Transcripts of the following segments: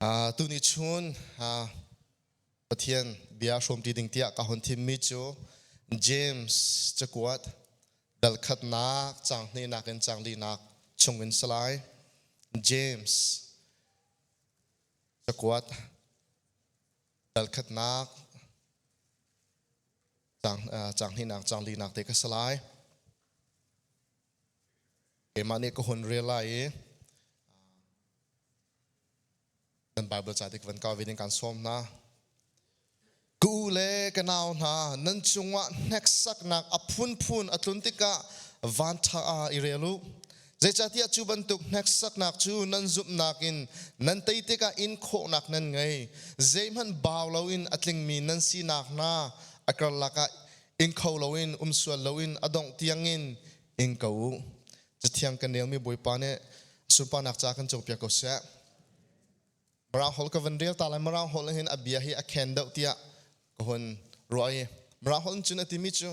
Tuni chun Pathian bia hrawmṭi ding tiah ka hun thimmi cu James cakuat dal khatnak caang hnihnak in caang linak chungin si lai. James cakuat dal khatnak caang hnihnak caang linak te ka si lai. Keimah nih ka hun rel lai i nan Bible ca te ka van kau ve ding kaan sawm hna. Ka u le ka nau hna, nan cungah hneksaknak a phunphun a tlun tikah vanṭha ah i rel u. Zeicahtiah cu bantuk hneksaknak cu nan zumhnak in nan tei tikah in khawhnak nan ngei. Zeihmanh bau loin a tlingmi nan sinak hna a karlak ah ing kho loin um sual loin a dongh tiangin ing ko u. Cathiang kan relmi Bawipa nih sunparnak ca kan cawnpiak ko seh. Mirang holh ka van rel ta lai. Mirang holh hin a bia hi a khen deuh tiah ka hun ruah i Mirang holh cun a timi cu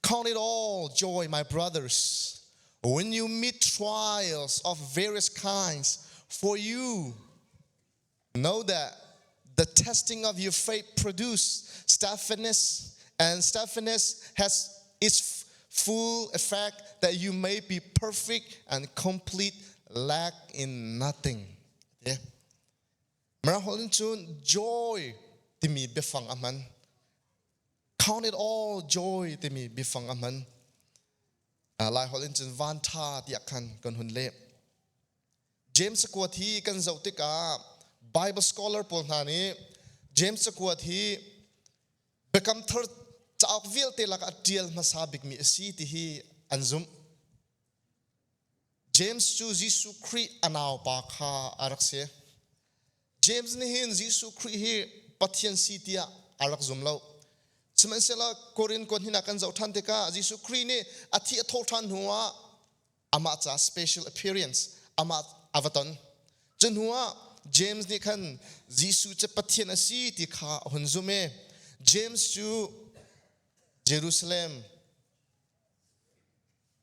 Count it all joy, my brothers, when you meet trials of various kinds, for you know that the testing of your faith produces steadfastness, and steadfastness has its full effect that you may be perfect and complete, lack in nothing. Yeah. Mirang holh in cun joy timi biafang a hman. Count it all joy timi biafang a hman. Lai holh in cun van ṭha tiah khan kan hun leh. James cakuat hi kan zoh tikah Bible scholar pawl hna nih James cakuat hi Biakam Thar cauk vialte lakah a ṭial hmasa bikmi a si ti hi an zumh. James cu Jesuh Khrih a naupa kha a rak si. James nih hin Jesuh Khrih hi Pathian si tiah a rak zum lo. Sihmanhsehlaw Korin kuan hinak kan zoh ṭhan tikah Jesuh Khrih nih a thi a thawh ṭhan hnuah amah ca special appearance amah a va ton. Cu hnuah James nih khan Jesuh cu Pathian a si ti kha a hun zumh i James cu Jerusalem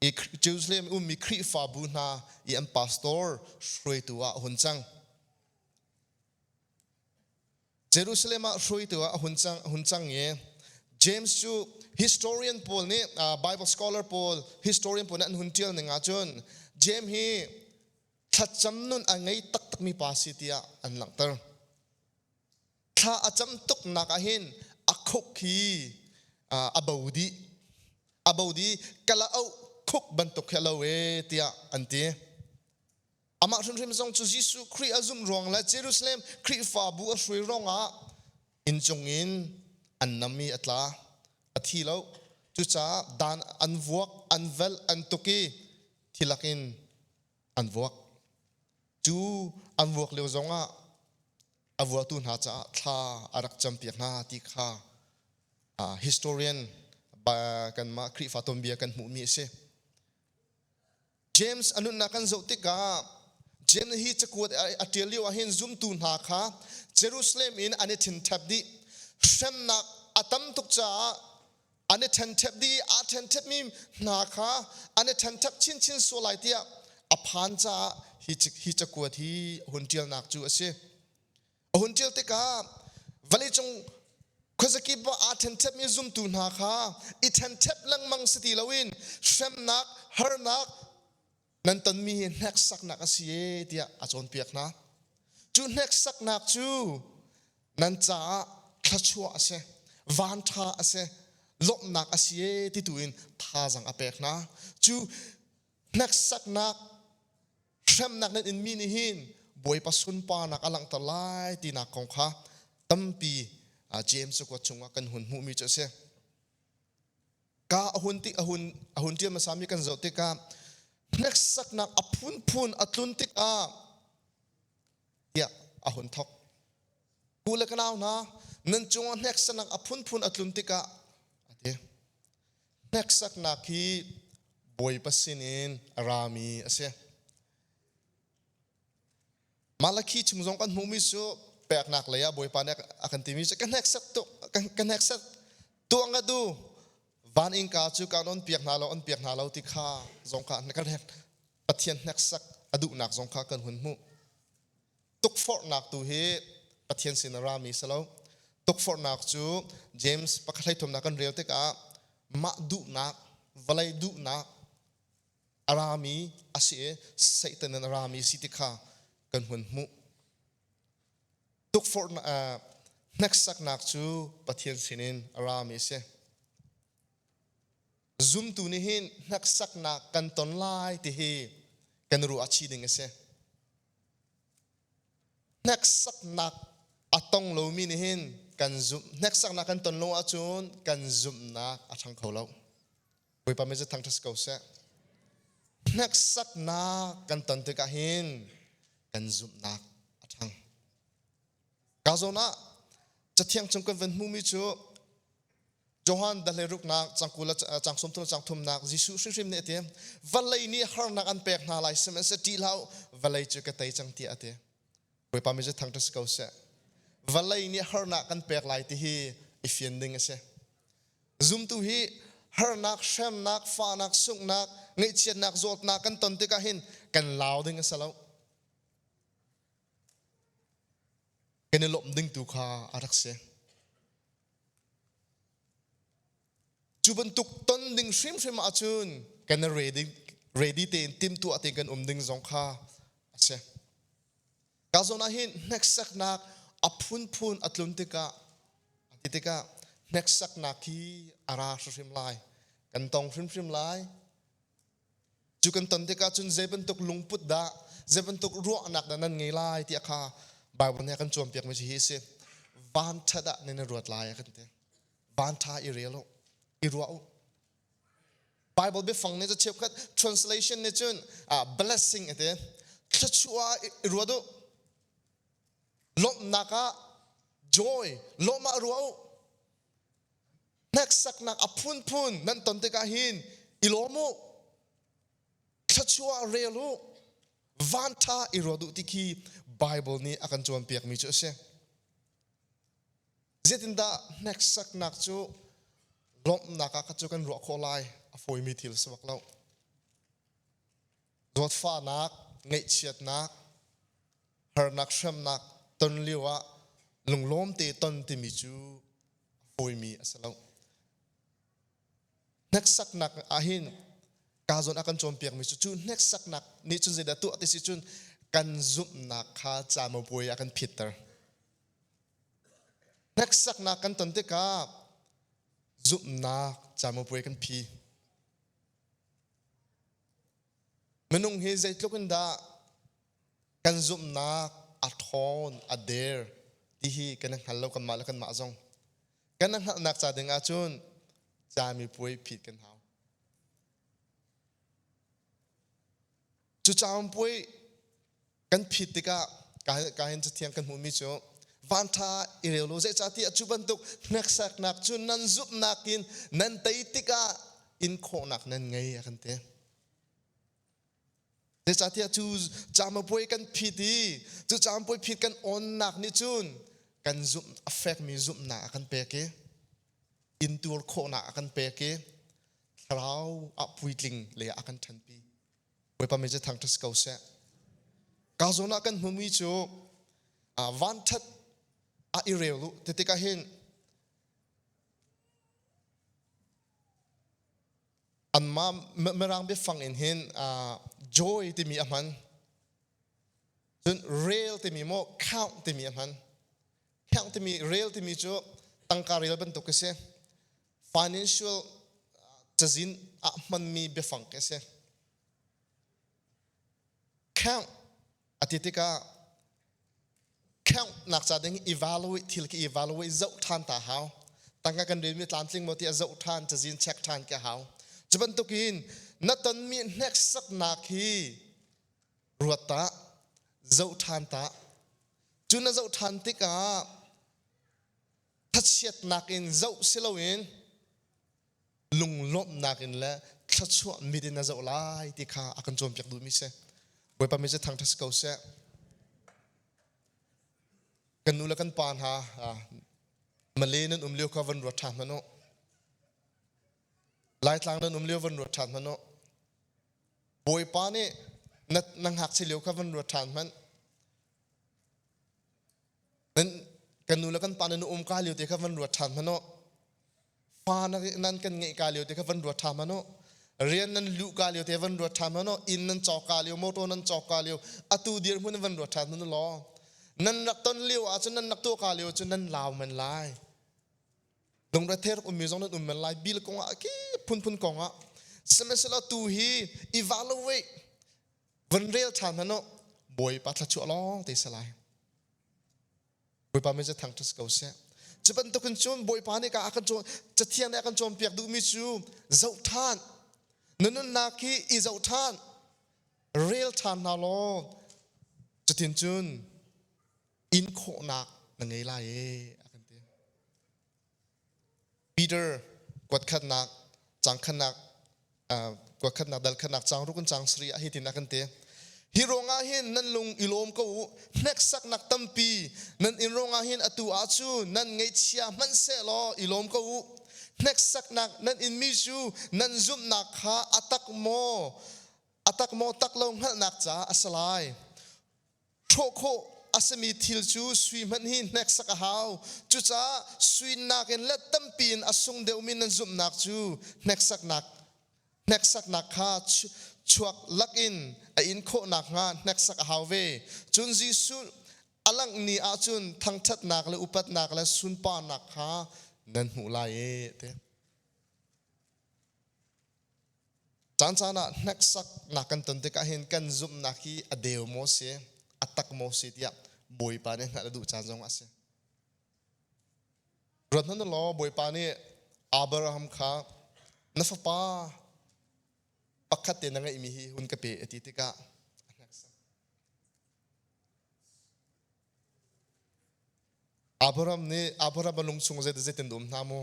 i Jerusalem ummi Khrihfabu hna i an pastor hruaitu ah a hun cang. Jerusalem ah hruaitu ah a hun cang, hun cang i James cu historian pawl nih Bible scholar pawl historian pawl nih an hun ṭial ning ahcun James hi thlacam nun a ngei taktakmi pa si tiah an langhter. Thla a cam tuknak ah hin a khuk hi a bo dih. A bo dih kala auh khuk bantuk khi a lo e tiah an ti. Amah hrimhrim zong cu Jesuh Khrih a zumh ruang le Jerusalem Khrihfabu a hruai ruangah inncung in an nam i a tla. A thi lo. Cucaah dan an vuak, an velh, an tuk i thilak in an vuak. Cu an vuak lio zongah a vuatu hna caah thla a rak campiak hna ti kha historian kanmah Khrihfa tuanbia kan hmuhmi a si. James a nunnak kan zoh tikah James hi cakuat a ṭial lio ah hin zumtu hna kha Jerusalem in an i ṭhenṭhep dih. Hremnak a tam tuk caah an i ṭhenṭhep dih i aa ṭhenṭhepmi hna kha an i ṭhenṭhep chinchin sual lai tiah a phan caah hi, hi cakuat hi a hun ṭialnak cu a si. A hun ṭial tikah vawleicung khuazakip ah aa ṭhenṭhepmi zumtu hna kha i ṭhenṭhep lengmang si ti loin hremnak, harnak nan tonmi hi hneksaknak a si e tiah a cawnpiak hna. Cu hneksaknak cu nan caah thluachuah a si, vanṭha a si, lawmhnak a si e ti tu in thazaang a pek hna. Cu hneksaknak hremnak nan inmi nih hin Bawipa sunparnak a langhter lai tinak kong kha tampi James cakuat chungah kan hun hmuhmi cu a si. Ka a hun tik a hun a hun ṭial hmasami kan zoh tikah hneksaknak a phunphun a tlun tikah tiah a hun thok. U le ka nau hna, nan cungah hneksaknak a phunphun a tlun tikah a ti. Hneksaknak hi Bawipa sinin a rami a si. Malakhi chung zong kan hmuhmi cu peknak lei ah Bawipa nih a kan timi cu ka hneksak tuk ka hneksak tuah nga du van innka cu kan on piak hna lo on piak hna lo ti kha zong kha kan Pathian hneksak a duhnak zong kha kan hun hmuh. Tukforhnak tu hi Pathian sin a rami si lo. Tukforhnak cu James pakhat hleithumnak kan rel tikah mah duhnak, vawlei duhnak a rami a si i Satan in a rami si ti kha kan hun hmuh. Tukforhnak hneksaknak cu Pathian sinin a rami a si. Zumtu nih hin hneksaknak kan ton lai ti hi kan ruah chih ding a si. Hneksaknak a tong lomi nih hin kan zumh hneksaknak kan ton lo ahcun kan zumhnak a ṭhang kho lo. Bawipa min cu thangṭhat si ko seh. Hneksaknak kan ton tikah hin kan zumhnak a ṭhang. Ka zawn ah Cathiang chung kan van hmuhmi cu Johan dahle ruknak cangkul cang sawmthum cang thumnak Jesuh hrimhrim nih a ti vawlei nih harnak an pek hna lai sihmanhsehlaw ṭih hlah u vawlei cu ka tei cang tiah a ti Bawipa min cu thangṭhat si ko seh vawlei nih harnak kan pek lai ti hi i fian ding a si zumtu hi harnak hremnak fahnak sunghnak ngaihchiatnak zawtnak kan ton tikah hin kan lau ding a si lo kan i lawmh ding tu kha a rak si Cu bantuk ton ding hrimhrim ahcun kan i ready, ready tein timhtuah tein kan um ding zong kha a si. Ka zawn ah hin hneksaknak a phunphun a tlun tikah a ti tikah hneksaknak hi a ra hrimhrim lai. Kan tong hrimhrim lai. Cu kan ton tikah cun zei bantuk lungput dah, zei bantuk ruahnak dah nan ngei lai tiah kha Bible nih a kan cawnpiakmi cu hi a si. Vanṭhat ah nan i ruat lai a kan ti. Vanṭha i rel u, i ruah u. Bible biafang nih cu cheukhat translation nih cun blessing a ti. Thluachuah ah i ruat u. Lawmhnak ah joy, lawmh ah ruah u. Hneksaknak a phunphun nan ton tikah hin i lawm u, thluachuah rel u, vanṭha i ruat u ti khi Bible nih a kan cawnpiakmi cu a si. Zeitindah hneksaknak cu lawmhnak ah kha cu kan ruah khawh lai? A fawimi thil si bak lo. Zawtfahnak, ngaihchiatnak, harnak hremnak ton lio ah lunglawm te ton timi cu a fawimi a si lo. Hneksaknak ahhin ka zawn a kan cawnpiakmi cu cu hneksaknak nih cun zeidah tuah ti si cun kan zumhnak kha camopuai a kan phitter. Hneksaknak kan ton tikah zumhnak camopuai kan phi. Minung hi zeitluk in dah kan zumhnak a ṭhawn, a der ti hi kan i hngal lo kanmah le kanmah zong. Kan i hngalhnak ca ding ahcun camipuai phit kan hau. Cu camipuai kan phit tikah ka hin cathiang kan hmuhmi cu vanṭha i rel u zeicahtiah cu bantuk hneksaknak cu nan zumhnak in nan tei tikah in khawhnak nan ngei a kan ti. Zeicahtiah cu camapuai kan phit i cu camapuai phit kan awnnak nih cun kan zumh a fekmi zumhnak a kan pek i intur khawhnak a kan pek i thlarau ah puitling lei ah a kan ṭhanpi. Bawipa min cu thangṭhat si ko seh. Ka zawn ah kan hmumi cu vanṭhat ah i rel u ti tikah hin anmah Mirang biafang in hin joy timi a hman. Cun rel timi maw count timi a hman. Count timi rel timi cu tangka rel bantuk a si. Financial cazin ah hmanmi biafang a si. Count A ti tikah khenghnak ca ding evaluate thil khi evaluate zoh ṭhan ta hau. Tangka kan relmi tlamtling maw tiah zoh ṭhan, cazin check ṭhan ke hau. Cu bantukin na tonmi hneksaknak hi ruat ta, zoh ṭhan ta. Cu na zoh ṭhan tikah thachiatnak in zoh si loin lunglawmhnak in le thluachuah mit in na zoh lai ti kha a kan cawnpiak duhmi si. Bawipa min cu thangṭhat si ko seh. Kan nu le kan pa hna Malay nan um lio kha van ruat ṭhan hmanh u. Laitlang nan um lio van ruat ṭhan hmanh u. Bawipa nih na, na ngakchia lio kha van ruat ṭhan hmanh. Kan nu le kan pa nan um ka lio te kha van ruat ṭhan hmanh u. Fa nan kan ngeih ka lio te kha van ruat ṭhan hmanh u. Rian nan luh ka lio te van ruat ṭhan hmanh u. Inn nan cawk ka lio, motor nan cawk ka lio, atu dirhmun van ruat ṭhan hmanh u law. Nan rak ton lio ahcun nan rak tuah ka lio cun nan lau men lai. Lungre rak ummi zong nan um men lai. Bil kongah ki phunphun kongah. Sihmanhsehlaw tu hi evaluate van rel ṭhan hmanh u. Bawipa thluachuah lawng te si lai. Bawipa min cu thangṭhat si ko seh. Cu bantukin cun Bawipa nih a kan cawn Cathiang nih a kan cawnpiak duhmi cu zoh ṭhan. Na nunnak hi i zoh ṭhan. Rel ṭhan hna law cutin cun in khawhnak na ngei lai e a kan ti. Peter kuatkhatnak cangkhatnak kuatkhatnak dalkhatnak cang ruk in cang sari ah hitin a kan ti. Hi ruangah hin nan lung i lawm ko u hneksaknak tampi nan in ruangah hin atu ah cu nan ngaihchia hmanhsehlaw i lawm ko u hneksaknak nan inmi cu nan zumhnak kha a tak maw a tak maw tak lo hngalhnak caah a si lai Hrawh khawh a simi thil cu sui hmanh hi hneksak a hau. Cucaah sui nakin let tampi in a sung deuhmi nan zumhnak cu hneksaknak hneksaknak kha chuak lakin a in khawh nakhnga hneksak a hau ve. Cun Jesuh a langh ni ahcun thangṭhatnak le upatnak le sunparnak kha nan hmuh lai e ti. Caan caan ah hneksaknak kan ton tikah hin kan zumhnak hi a deu maw si, a tak maw si tiah Bawipa nih hngalh a duh caan zong a si. Ruat hmanh law Bawipa nih Abraham kha na fapa pakhat te na ngeihmi hi hun ka pe a ti tikah a hneksak. Abraham nih Abraham a lung chung zeitin um hna mu?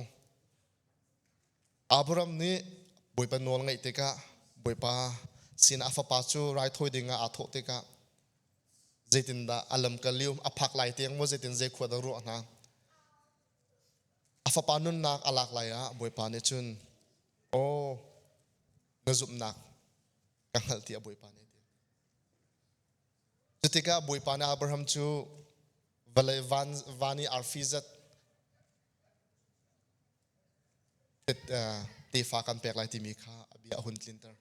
Abraham nih Bawipa nawl ngaih tikah Bawipa sinah a fapa cu raithawi dingah aa thawh tikah zeitindah a lamkal lio a phak lai tiang maw zeitin zei khua dah ruah hna. A fapa nunnak a lak lai ah Bawipa nih cun aw na zumhnak ka hngalh tiah Bawipa nih a ti. Cutikah Bawipa nih Abraham cu vawlei van, van i arfi zat tefa kan pek lai timi kha a bia a hun tlinter.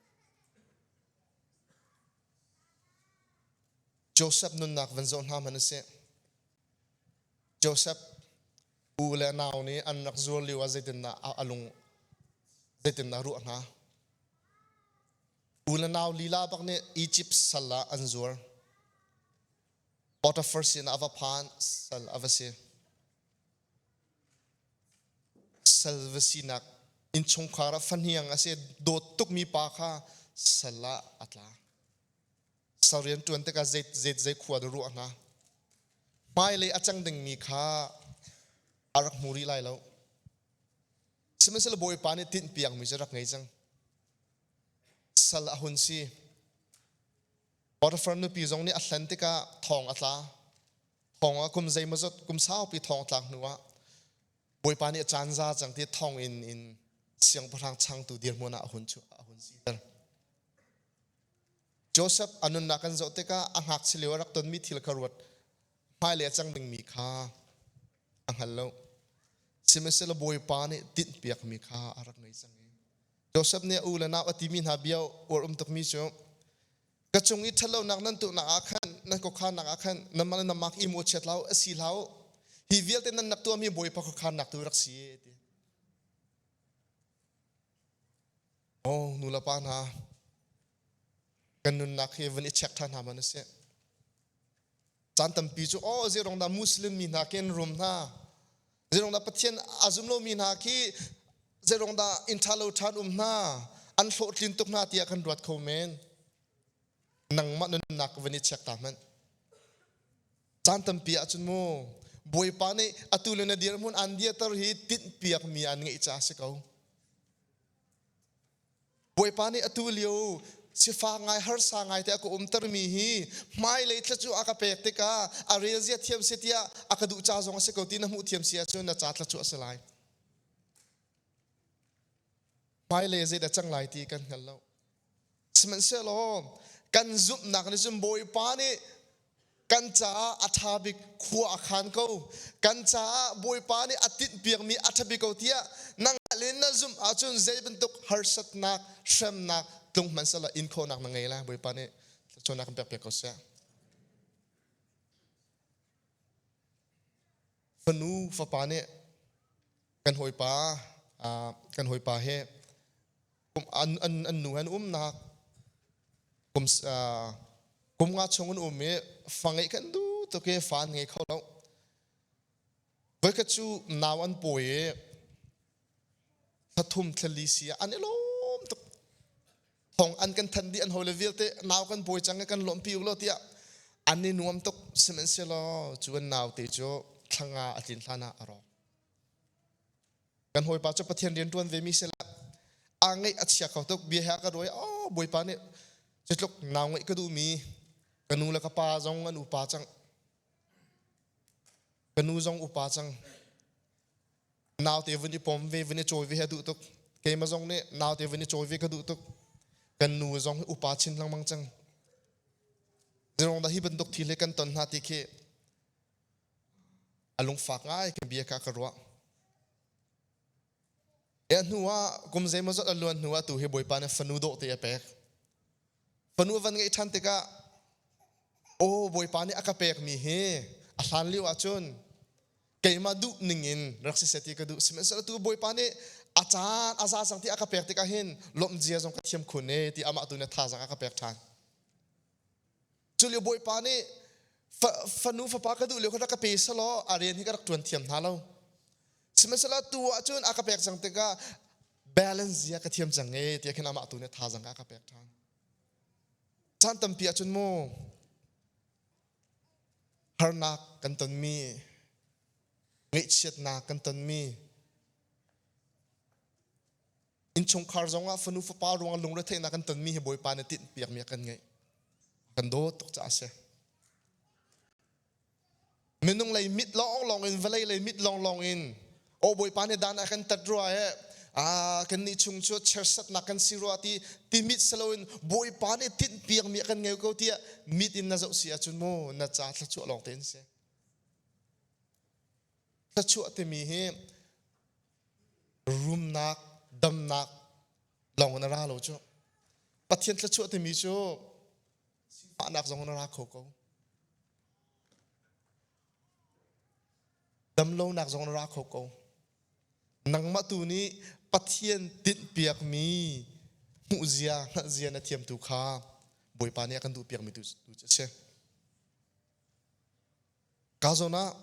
Joseph nunnak van zoh hna hmanh usih. Joseph u le nau nih an rak zuar lio ah zeitindah a lung zeitindah ruah hna. U le nau lila bak nih Egypt sal ah an zuar. Potiphar sin ah a va phan sal a va si. Sal va sinak innchungkhar ah fahniang a si dawt tukmi pa kha sal ah a tla. Sal rian ṭuan tikah zei zei zei khua dah ruah hna. Hmailei a cang dingmi kha a rak hmu rih lai lo. Sihmanhsehlaw Bawipa nih tinhpiakmi cu rak ngei cang. Sal a hun si. Potiphar nupi zong nih a hlen tikah thong a tla. Thong ah kum zeimawzat kum saupi thong tlak hnu ah Bawipa nih a caan za cang ti thong in in siangpahrang changtu dirhmun ah a hun chu a hun siter. Joseph a nunnak kan zoh tikah a ngakchia lio a rak tonmi thil kha ruat hmailei a cang dingmi kha a hngal lo. Sihmanhsehlaw Bawipa nih tinhpiakmi kha a rak ngei cang i Joseph nih a u le nau a timi hna bia uar um tukmi cu ka cung i ṭhatlonak nan tuhnak ah khan nan khuakhannak ah khan nanmah le nanmah i mawhchiat hlah u a si hlah u hi vialte nan rak tuahmi Bawipa khuakhannak tu rak si e ti. Oh nu le pa hna kan nunnak hi van i check ṭhan hna man a si. Caan tampi cu oh zeirong dah Muslim mi hna khi an rum hna zeirong dah Pathian a zum lomi hna khi zeirong dah inn ṭha lo ṭhan um hna an hlawhtlin tuk hna tiah kan ruat kho men nangmah nunnak van i check ta hmanh caan tampi ahcun mu Bawipa nih atu le na dirhmun an diater hi tinhpiakmi an ngeih caah si ko Bawipa nih atu lio sifak ngai harsa ngai te a ka umtermi hi hmailei thla cu a ka pek tikah a rel zia thiam si tiah a ka duh ca zong a si ko ti na hmuh thiam si ahcun na ca thla cu a si lai. Hmailei zeidah cang lai ti kan hngal lo. Sihmanhsehlaw kan zumhnak nih cun Bawipa nih Kan caah a ṭha bik khua a khan ko. Kan caah Bawipa nih a tinhpiakmi a ṭha bik ko tiah na hngalh in na zumh ahcun zei bantuk harsatnak, hremnak tlung hmanh sehla in khawhnak na ngei lai. Bawipa nih thluachuahnak kan pekpiak ko seh. Fanu fapa nih kan hawipa kan hawipa he an an an nu an umnak kum kum nga chung an um i fa ngeih kan duh tuk i fa an ngei kho lo. Voikhat cu nau an pawi i thlathum thlali si ah an i lawm tuk. Thong an kan thanh dih an hawile vialte nau kan pawi cang i kan lawmhpi u law tiah an i nuam tuk. Sihmanhsehlaw cu an naute cu thlanga a tlin hlan ah a rawk. Kan hawipa cu Pathian rian ṭuan ve mi si la aa ngeih a chia kho tuk bia he a ka rawi oh Bawipa nih cutluk nau ngeih ka duhmi ka nu le ka pa zong an upa cang ka nu zong upa cang naute vun i pom ve vun i cawi ve he duh tuk keimah zong nih naute vun i cawi ve ka duh tuk kan nu zong hi upa chin lengmang cang zirong dah hi bantuk thil hi kan ton hna ti khi a lungfak ngai ka bia kha ka ruah. E hnu ah kum zeimawzat a luan hnu ah tu hi Bawipa nih fanu dawh te a pek. Fanu a van ngeih ṭhan tikah aw Bawipa nih a ka pekmi hi a hlan lio ahcun keimah duh ning in rak si seh ti ka duh. Sihmanhsehlaw tu Bawipa nih a caan a za cang ti a ka pek tikah hin lawmh zia zong ka thiam khun e ti amah tu nih thazaang a ka pek ṭhan. Cu lio Bawipa nih fanu fapa ka duh lio kha rak ka pe selaw a rian hi ka rak ṭuan thiam hna lo. Sihmanhsehlaw tu ahcun a ka pek cang tikah balance zia ka thiam cang e tiah khin amah tu nih thazaang a ka pek ṭhan. Caan tampi ahcun mu harnak kan tonmi, ngaihchiatnak kan tonmi, Innchungkhar zongah fanu fapa ruangah lungretheihnak kan tonmi hi Bawipa nih tinhpiakmi a kan ngeih. Kan dawt tuk caah a si. Minung lei mit lawnglawng in vawlei lei mit lawnglawng in aw Bawipa nih dan a kan tat rua he ah kan nih chung cu chersatnak kan si rua ti ti mit saloin Bawipa nih tinhpiakmi a kan ngei ko tiah mit in na zoh si ahcun mu na ca thluachuah lawng te in si. Thluachuah timi hi rumnak, damnak lawng in a ra lo cu. Pathian thluachuah timi cu sifahnak zong in a ra kho ko. Damlonak zong in a ra kho ko. Nangmah tu nih Pathian tinhpiakmi hmuhzia, hngalhzia na thiam tu kha Bawipa nih a kan duhpiakmi tu cu a si. Ka zawn ah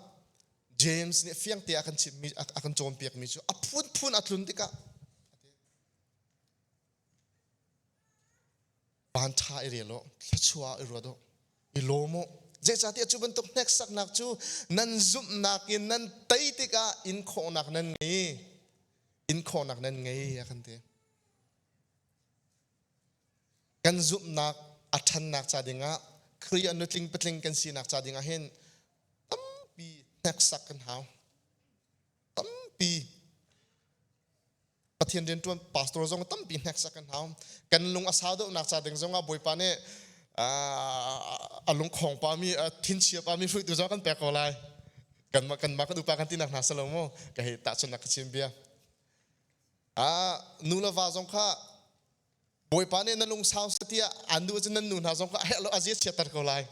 James nih fiangte a kan chimmi a kan cawnpiakmi cu a phunphun a tlun tikah van ṭha i rel u, thluachuah i ruat u, i lawm u. Zeicahtiah cu bantuk hneksaknak cu nan zumhnak in nan tei tikah in khawhnak nan ngei. In khawhnak nan ngei a kan ti. Kan zumhnak a ṭhannak ca dingah Khrih a nutling patling kan sinak ca dingah hin tampi hneksak kan hau. Tampi Pathian rianṭuan pastor zong tampi hneksak kan hau. Kan lung a sau deuhnak ca ding zongah Bawipa nih a lungkhong pami a thinchia pami hruaitu zong kan pek ko lai. Kanmah kanmah kan upa kan tinak hna selo mu ka hei tahchunhnak ka chim bia. Nu le va zong kha Bawipa nih na lungsau seh tiah aan duh ahcun nan nu hna zong kha a herh lo a zia chiatter ko lai.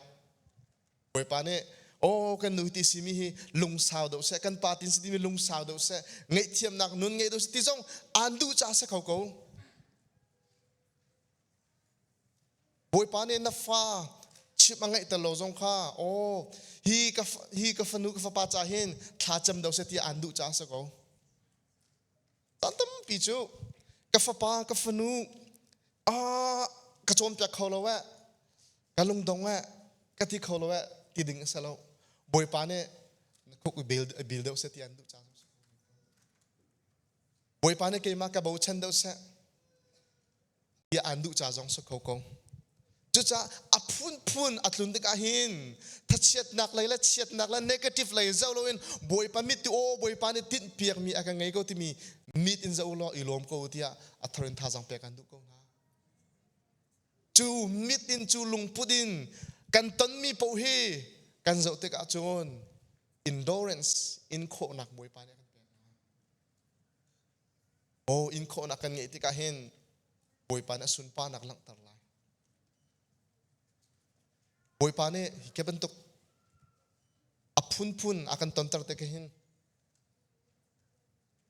Bawipa nih aw kan nu ti simi hi lungsau deuh seh kan pa tin si timi lungsau deuh seh ngaihthiamnak nun ngei deuh seh ti zong aan duh caah si kho ko. Bawipa nih na fa chimh a ngeihter lo zong kha aw hi ka hi ka fanu ka fapa ca hin thlacam deuh seh tiah aan duh caah si ko. Caan tampi cu ka fapa ka fanu ah ka cawnpiak kho lo eh ka lungdong eh ka ti kho lo eh ti ding a si lo. Bawipa nih na khuk i bil, bil deuh seh ti an duh caah Bawipa nih keimah ka bochan deuh seh tiah aan duh ca zong si kho ko. Cucaah a phunphun a tlun tikah hin thachiatnak lei le chiatnak le negative lei zoh loin Bawipa mit ti aw Bawipa nih tinhpiakmi a ka ngei ko timi mit in zoh law i lawm ko tiah a thar in thazaang pek aan duh ko hna. Cu mit in cu lungput in kan tonmi paoh hi kan zoh tikah cun endurance in khawhnak Bawipa nih a kan pek. Oh, in khawhnak kan ngeih tikah hin Bawipa nih a sunparnak langhter lai. Bawipa nih hi ke bantuk a phunphun a kan tonter tikah hin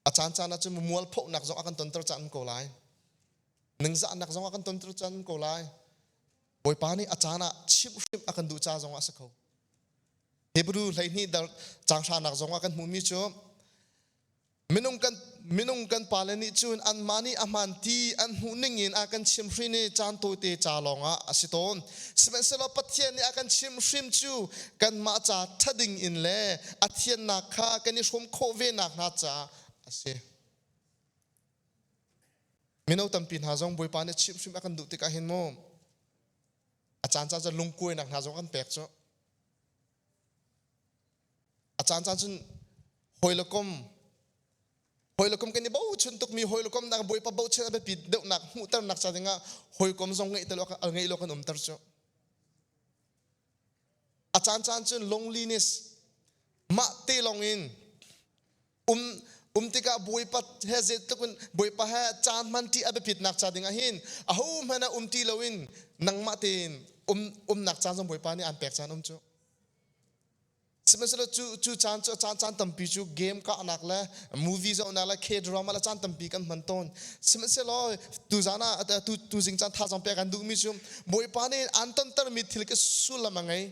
a caan caan ah cun mualphonak zong a kan tonter caan ko lai. Ningzahnak zong a kan tonter caan ko lai. Bawipa nih a caan ah chimhhrimh a kan duh ca zong ah a si kho. Hebrew 12 dal caang hranak zong ah kan hmuhmi cu minung kan minung kan pale nih cun anmah nih a hmaan ti an hmuh ning in a kan chimhhrin i caan tawite ca lawngah a si tawn. Sihmanhsehlaw Pathian nih a kan chimhhrim cu kanmah ca ṭha ding in le a thiannak kha kan i hrawm khawh ve nakhnga caah a si. Mino tampi hna zong Bawipa nih chimhhrim a kan duh tikah hin mu a caan caan cun lungkuainak hna zong kan pek cu a caan caan cun hawi le kom hawi le kom kan i bochan tukmi hawi le kom nak bawipa bochan a biapit deuhnak hmuhternak ca dingah hawikom zong ngeih te lo ngeih lo kan umter cu a caan caan cun loneliness mah te lawng in um um tikah bawipa he zeitluk in bawipa he caan hman ti a biapitnak ca dingah hin aho hmanh ah um ti loin nangmah tein um umnak caan zong bawipa nih aan pek caan um cu. Sihmanhsehlaw cu cu caan cu caan caan tampi cu game kahnak le movie zohnak le K-drama le caan tampi kan hman tawn. Sihmanhsehlaw tuzaan ah tu tuzing caan thazaang pek an duhmi cu Bawipa nih aan tontermi thil ka sullam a ngei.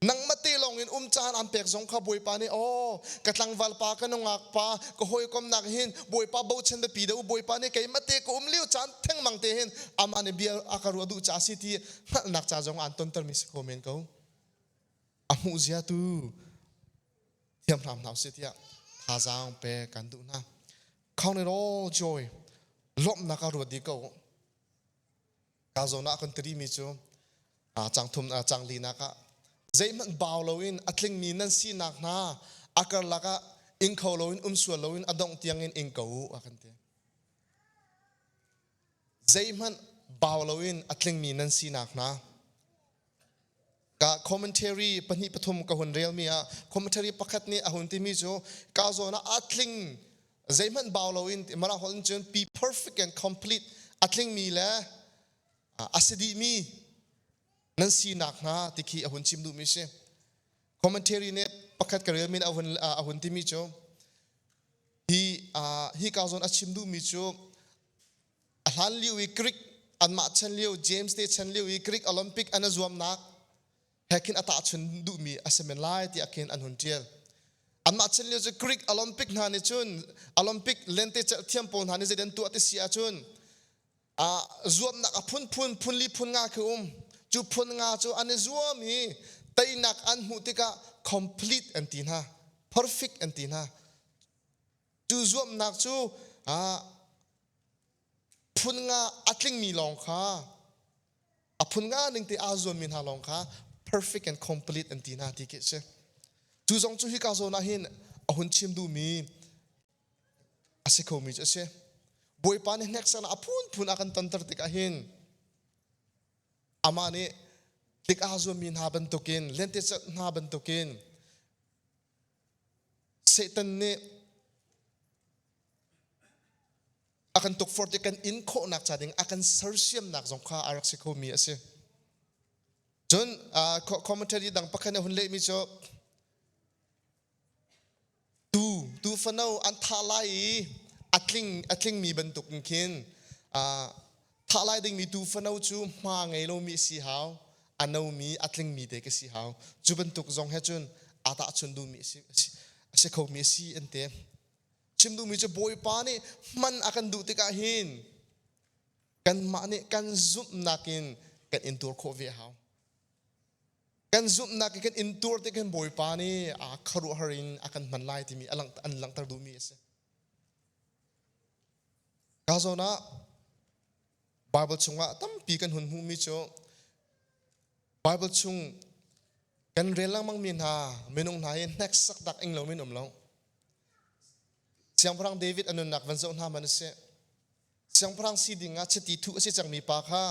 Nangmah te lawng in um caan aan pek zong kha Bawipa nih aw ka tlangval pa ka nungak pa ka hawikomnak hin Bawipa bochan biapi deuh Bawipa nih keimah te ka um lio caan thengmang te hin amah nih bia a ka ruah duh ca si ti hngalhnak ca zong aan tontermi si kho men ko. A hmuh zia tu thiam hram hna usih tiah thazaang pe kan duh hna. Count it all joy. Lawmhnak ah ruat dih ko. Ka zawn ah kan tiri mi cu cang thum cang linak ah zeihmanh bau loin a tlingmi nan sinak hna a karlak ah ing kho loin um sual loin a dongh tiangin ing ko u a kan ti. Zeihmanh bau loin a tlingmi nan sinak hna ka commentary pahnih pathum ka hun relmi ah commentary pakhat nih a hun timi cu ka zawn ah a tling zeihmanh bau loin mara holh in cun be perfect and complete a tlingmi le a si dihmi nan sinak hnga ti khi a hun chim duhmi si. Commentary nih pakhat ka relmi a hun a hun timi cu hi hi ka zawn a chim duhmi cu a hlan lio i Greek anmah chan lio James te chan lio i Greek Olympic an i zuamnak he khin a tahchun duhmi a si men lai tiah khin an hun ṭial. Anmah chan lio cu Greek Olympic hna nih cun Olympic lente celh thiam pawl hna nih zeidah an tuah ti si ahcun zuamnak a phunphun phunli phun nga khi um. Cu phun nga cu an i zuam i teinak an hmuh tikah complete an ti hna, perfect an ti hna. Cu zuamnak cu phun nga a tlingmi lawng kha a phun nga ning te aa zuammi hna lawng kha perfect and complete an ti hna ti khi a si. Cu zong cu hika zawn ah hin a hun chim duhmi a si khomi cu a si. Bawipa nih hneksaknak a phunphun a kan tonter tikah hin amah nih tlik aa zuammi hna bantukin lentecelh hna bantukin Satan nih a kan tukforh ti kan in khawhnak ca ding a kan sersiamnak zong kha a rak si khomi a si. Cun commentary dang pakhat nih a hun lehmi cu tu tu fano an thah lai i a tling a tlingmi bantuk in khin thah lai dingmi tu fano cu hma ngei lomi si hau a nomi a tlingmi te ka si hau cu bantuk zong he cun aa tahchun duhmi a si khomi a si an ti chim duhmi cu Bawipa nih hman a kan duh tikah hin kanmah nih kan zumhnak in kan intur khawh ve a hau kan zumhnak in kan intur tik hin Bawipa nih a khuaruahhar in a kan hman lai timi an langhter duhmi a si ka zawn ah Bible chungah tampi kan hun hmuhmi cu Bible chung kan rel lengmangmi hna minung hna hi hneksak dak ing lomi an um lo. Siangpahrang David a nunnak van zoh hna man a si. Siangpahrang si ding ah chiti thuh a si cangmi pa kha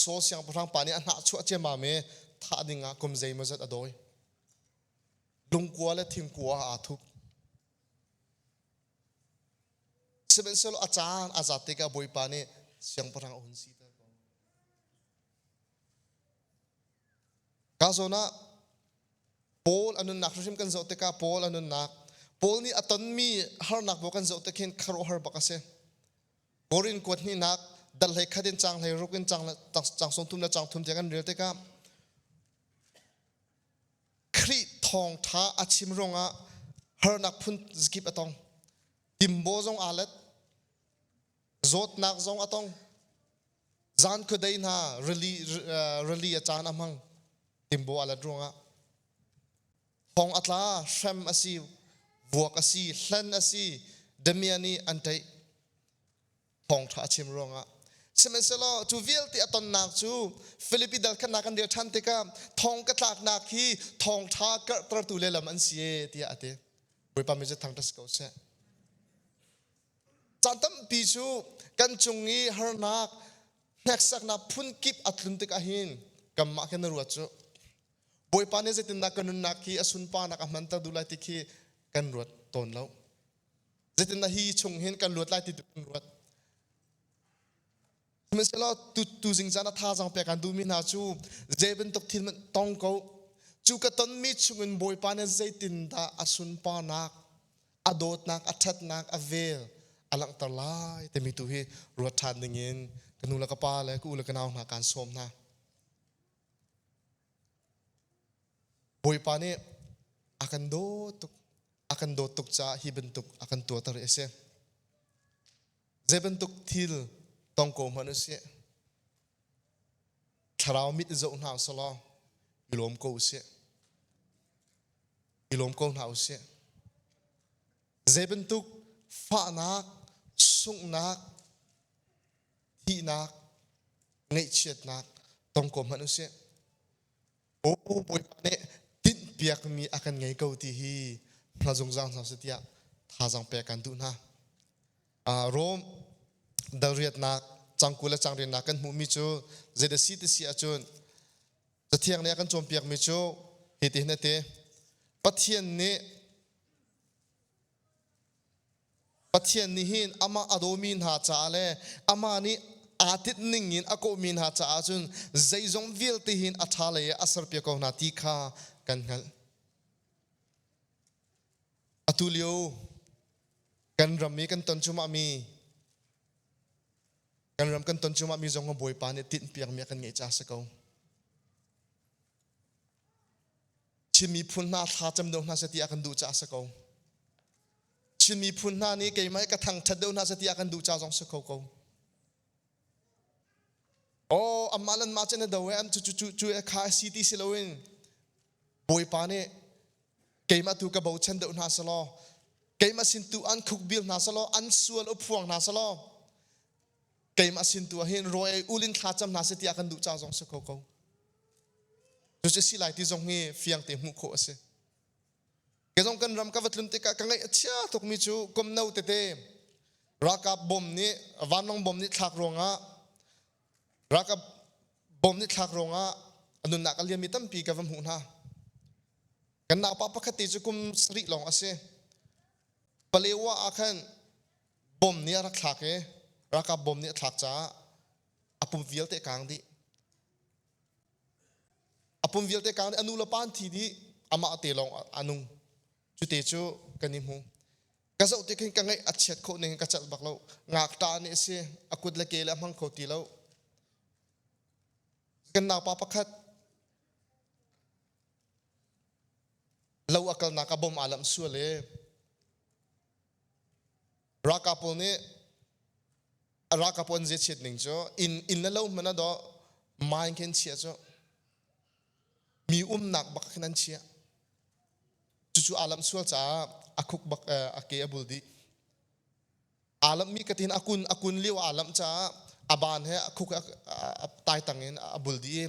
Saul siangpahrang pa nih a hnahchuah ciammam i. thah ding ah kum zeimawzat a dawi. Lungkua le thingkua ah aa thup. Sihmanhsehlaw a caan a zat tikah Bawipa nih siangpahrang a hun siter ko. Ka zawn ah Paul a nunnak hrimhrim kan zoh tikah Paul a nunnak Paul nih a tonmi harnak bu kan zoh tik hin khuaruahhar bak a si. Korin kuat hnihnak dal hlei khat in cang hlei ruk in cang cang sawm thum le cang thum tiang kan rel tikah Khrih thawngṭha a chim ruangah harnak phun zakip a tong. Timbo zong aa let. Zawtnak zong a tong. Zan khuadei hna rili, rili a caan a hmang. Timbo aa let ruangah. Thong a tla, hrem a si, vuak a si, hlen a si, damiah nih an ṭaih. Thawngṭha a chim ruangah. Sihmanhsehlaw cu vialte a tonnak cu Filipi dal khatnak kan rel ṭhan tikah thong ka tlaknak hi thawngṭha karhtertu lehlam an si e tiah a ti. Bawipa min cu thangṭhat si ko seh. Caan tampi cu kan cung i harnak, hneksaknak phunkip a tlun tikah hin kanmah khin na ruat cu. Bawipa nih zeitindah ka nunnak hi a sunparnak a hmanter duh lai ti khi kan ruat tawn lo. Zeitindah hi chung hin kan luat lai ti tu kan ruat. Sihmanhsehlaw tu tuzing caan ah thazaang pek aan duhmi hna cu zei bantuk thil hmanh tong ko cu ka tonmi chungin Bawipa nih zeitindah a sunparnak a dawtnak a ṭhatnak a vel a langhter lai timi tu hi ruat ṭhan dingin ka nu le ka pa le ka u le ka nau hna kaan sawm hna. Bawipa nih a kan dawt tuk a kan dawt tuk caah hi bantuk a kan tuahter hi a si. Zei bantuk thil tong ko hmanh usih thlarau mit zoh hna usih law i lawm ko usih. I lawm ko hna usih. Zei bantuk fahnak, sunghnak, thihnak, ngaihchiatnak tong ko hmanh usih. Aw Bawipa nih tinhpiakmi a kan ngei ko ti hi hngal zungzal hna usih tiah thazaang pek kan duh hna. Rom dalriatnak cangku le cangriannak kan hmuhmi cu zeidah si ti si ahcun Cathiang nih a kan cawnpiakmi cu hitihin a ti. Pathian nih Pathian nih hin amah a dawmi hna caah le amah nih aa tinh ning in a kawhmi hna caah cun zeizong vialte hin a ṭha lei ah a serpiak ko hna ti kha kan hngalh. Atu lio kan ram i kan ton cuahmahmi kan ram kan ton cuahmahmi zong Bawipa nih tinhpiakmi a kan ngeih caah a si ko. Chin miphun hna thla cam deuh hna seh ti a kan duh caah a si ko. Chin miphun hna nih keimah hi ka thangṭhat deuh hna seh ti a kan duh ca zong si kho ko. Oh, amah le mah cun a do e, an cu cu cu cu e kha si ti si loin Bawipa nih keimah tu ka bochan deuh hna selaw keimah sin tu an khukbil hna selaw an sual u phuang hna selaw keimah sin tu ah hin rawi ei ulin thla cam hna seh ti a kan duh ca zong si kho ko. Cucu si lai ti zong hi fiang te hmuh khawh a si. Ke zong kan ram ka va tlun tikah ka ngaih a chia tukmi cu kum no tete ralkap bom nih vanlawng bom nih thlak ruangah ralkap bom nih thlak ruangah a nunnak a liammi tampi ka va hmuh hna. Kan naupa pakhat te cu kum sarih lawng a si. Palewa ah khan bom nih a rak thlak i ralkap bom nih a thlak caah a pum vialte kaang dih. A pum vialte kaang dih, a nu le pa an thi dih, amah te lawng a nung. Cute cu kan i hmu. Ka zoh tik hin ka ngaih a chiat khawh ning ka celh bak lo. Ngakṭah nih a si, a kut le ke le a hmang kho ti lo. Kan naupa pakhat lo a kalnak ah bom aa lamh sual i ralkap pawl nih ralkap pawl an ziachiat ning cu inn inn le lo hmanh ah dawh mine khin chiah cu mi umnak bak khin an chiah cucu aa lamh sual caah a khuk bak a ke a bul dih aa lamhmi ka tin a kun a kun lio aa lamh caah a ban he a khuk a taitang in a bul dih i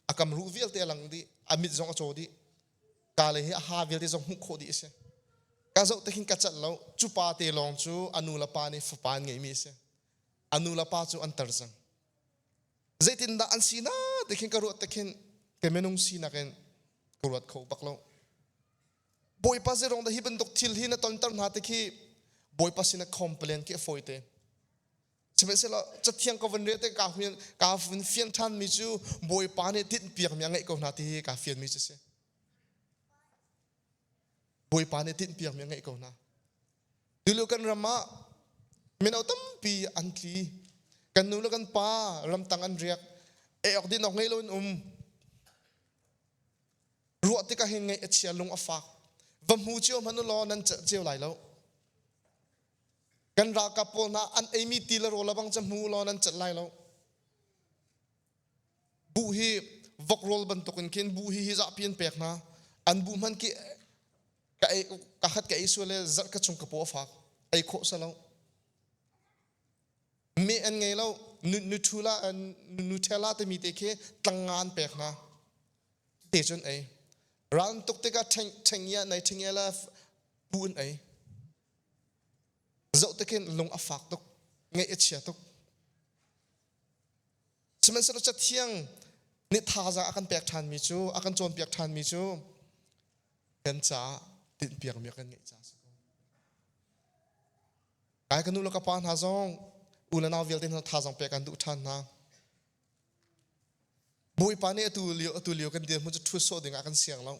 a kam ruh vialte a lang dih a mit zong a caw dih ka le hi a ha vialte zong hmuh khawh dih a si ka zoh te khin ka celh lo cu pa te lawng cu a nu le pa nih fapa an ngeihmi a si a nu le pa cu an tar cang zeitindah an si na ti khin ka ruat te khin. Ke minung sinak in ka ruat kho bak lo. Bawipa zeirong dah hi bantuk thil hi na tonter hna ti khi Bawipa sin ah complain khi a fawi te. Sihmanhsehlaw cathiang ka vun rel te ka hun ka vun fian ṭhan mi cu Bawipa nih tinhpiak mi a ngeih ko hna ti hi ka fian mi cu si. Bawipa nih tinhpiak mi a ngeih ko hna. Tulio kan ram ah mino tampi an tli. Kan nu le kan pa ramtang an riak. Ei awk din awk ngei lo in um. Ruah tikah hin ngaih a chia lung a fak. Va hmu cio hmanh u law nan celh cio lai lo. Kan ralkap pawl hna an eimi ti le rawl a bang cu hmu u law nan celh lai lo. Buh hi vok rawl bantukin khin buh hi hi zahpi an pek hna. An buh hmanh khi ka ei ka khat ka ei sual le zarh ka chung ka paw a fak. Ei khawh sa lo. Me an ngei lo. Nutula Nutella timi te khi tlang nga an pek hna. Te cun ei. Ral tuk tikah ṭheng ṭhengia nei ṭhengia la pu an ei. Zoh tikin lung a fak tuk. Ngaih a chia tuk. Sihmanhsehlaw Cathiang nih thazaang a kan pek ṭhanmi cu, a kan cawnpiak ṭhanmi cu kan caah tinhpiakmi a kan ngeih caah a si ko. Kai ka nu le ka pa hna zong u le nau vialte hna thazaang pek an duh ṭhan hna. Bawipa nih atu lio atu lio kan dirhmun cu ṭhut sawh ding ah kan siang lo.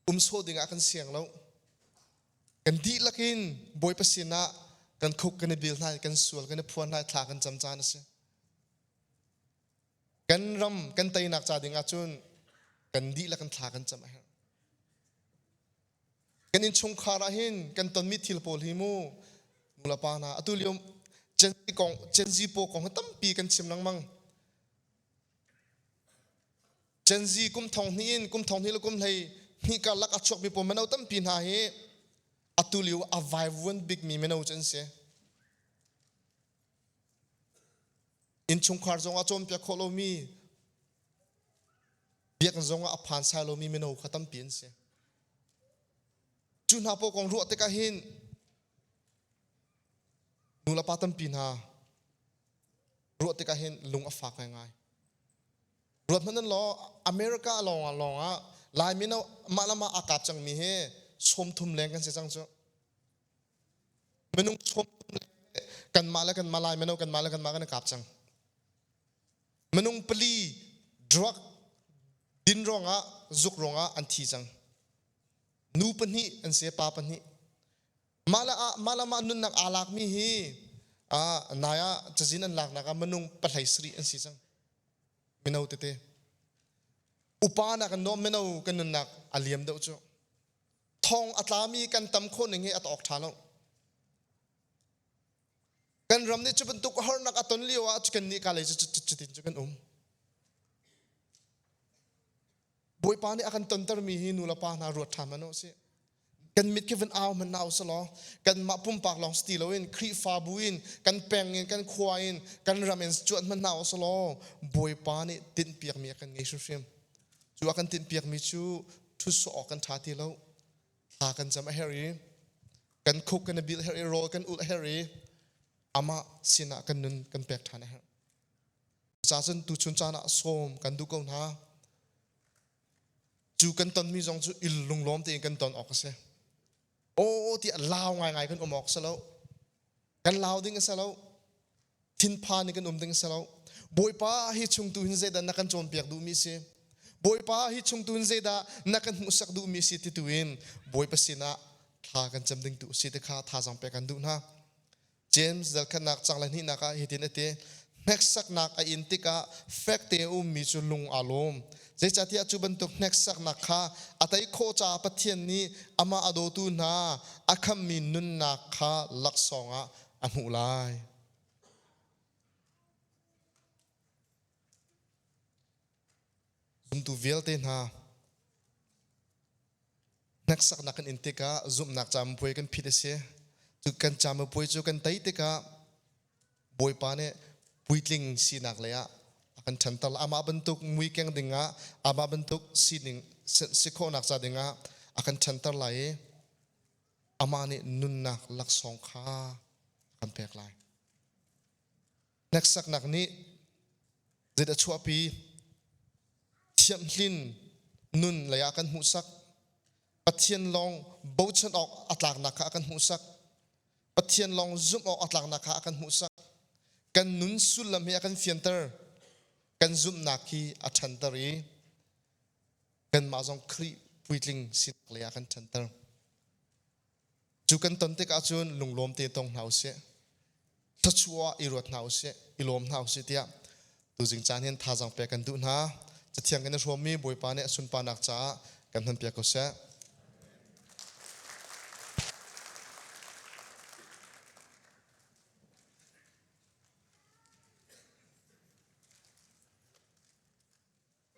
Um sawh dingah kan siang lo. Kan dihlak in Bawipa sinah kan khuk kan i bil hna i kan sual kan i phuan hna i thla kan cam caan a si. Kan ram kan teinak ca ding ahcun kan dihlak in thla kan cam a herh. Kan innchungkhar ah hin kan tonmi thil pawl hi mu nulepa hna atu lio Gen Z kong Gen Z pawl kong hi tampi kan chim lengmang. Gen Z kum thong hnih in kum thong hnih le kum hlei hnih karlak a chuakmi pawl mino tampi hna hi atu lio a vaivuan bikmi mino cu an si. Innchungkhar zong ah cawnpiak khawh lomi biakinn zong ah a phan sai lomi mino kha tampi an si. Cu hna pawl kong ruah tikah hin nulepa tampi hna ruah tikah hin lung a fak ngaingai. Ruat hmanh in law America lawng ah lawng ah Lai mino mah le mah aa kap cangmi hi 30 leng kan si cang cu. Minung 30 leng kanmah le kanmah Lai mino kanmah le kanmah kan i kap cang. Minung pali drug din ruangah zuk ruangah an thi cang. Nu pahnih an si pa pahnih. Mah le ah mah le mah nunnak aa lakmi hi ah nai ah cazin an laknak ah minung pahlei sarih an si cang. Mino tete. Upa nak in nuam mino kan nunnak a liam deuh cu. Thong a tlami kan tam khawh ning hi a awk ṭha lo. Kan ram nih cu bantuk harnak a ton lio ah kan nih ka lei cu cutin cu kan um. Bawipa nih a kan tontermi hi nu le pa hna ruat ṭhan hmanh u sih. Kan mit khi van au hmanh hna usih law kanmah pumpak lawng si ti loin Khrihfabu in kan peng in kan khua in kan ram in cuanh hmanh hna usih law Bawipa nih tinhpiakmi a kan ngei hrimhrim. Cu a kan tinhpiakmi cu ṭhut sawh awk kan ṭha ti lo. Thla kan cam a herh i kan khuk kan i bil a herh i rawl kan ulh a herh i amah sinah kan nun kan pek ṭhan a herh. Cucaah cun tuchun caan ah sawm kan duh ko hna. Cu kan tonmi zong cu il lunglawm tein kan ton awk a si. Aw tiah lau ngaingai kan um awk si lo. Kan lau ding a si lo. Thinphan in kan um ding a si lo. Bawipa hi chungtu hin zeidah na kan cawnpiak duhmi si? Bawipa hi chungtu hin zeidah na kan hmuhsak duhmi si ti tu in Bawipa sinah thla kan cam ding tu si ti kha thazaang pek kan duh hna. James zalkhatnak cang le hnihnak ah hitin a ti hneksaknak a in tikah fek te a ummi cu lung aa lawm zeicahtiah cu bantuk hneksaknak kha a tei khawh caah Pathian nih amah a dawtu hna a khammi nunnak kha laksawng ah a hmuh lai. Zumtu vialte hna Hneksaknak kan in tikah zumhnak camupuai kan phit a si. Cu kan camupuai cu kan tei tikah Bawipa nih puitling sinak lei ah a kan ṭhanter. Amah bantuk mui keng dingah, amah bantuk sining si khawhnak ca dingah a kan ṭhanter lai i amah nih nunnak laksawng kha a kan pek lai. Hneksaknak nih. Zeidah chuahpi? Thiamhlin nun lei ah kan hmuhsak. Pathian lawng bochan awk a tlaknak kha a kan hmuhsak. Pathian lawng zumh awk a tlaknak kha a kan hmuhsak. Kan nun sullam hi a kan fianter. Kan zumhnak hi a ṭhanter i kanmah zong Khrih puitling sinak lei ah kan ṭhanter. Cu kan ton tikah cun lunglawm te tong hna usih. Thluachuah i ruat hna usih, i lawm hna usih tiah tuzing caan hin thazaang pek kan duh hna. Cathiang kan i hrawmmi Bawipa nih a sunparnak caah kan hmanpiak ko seh.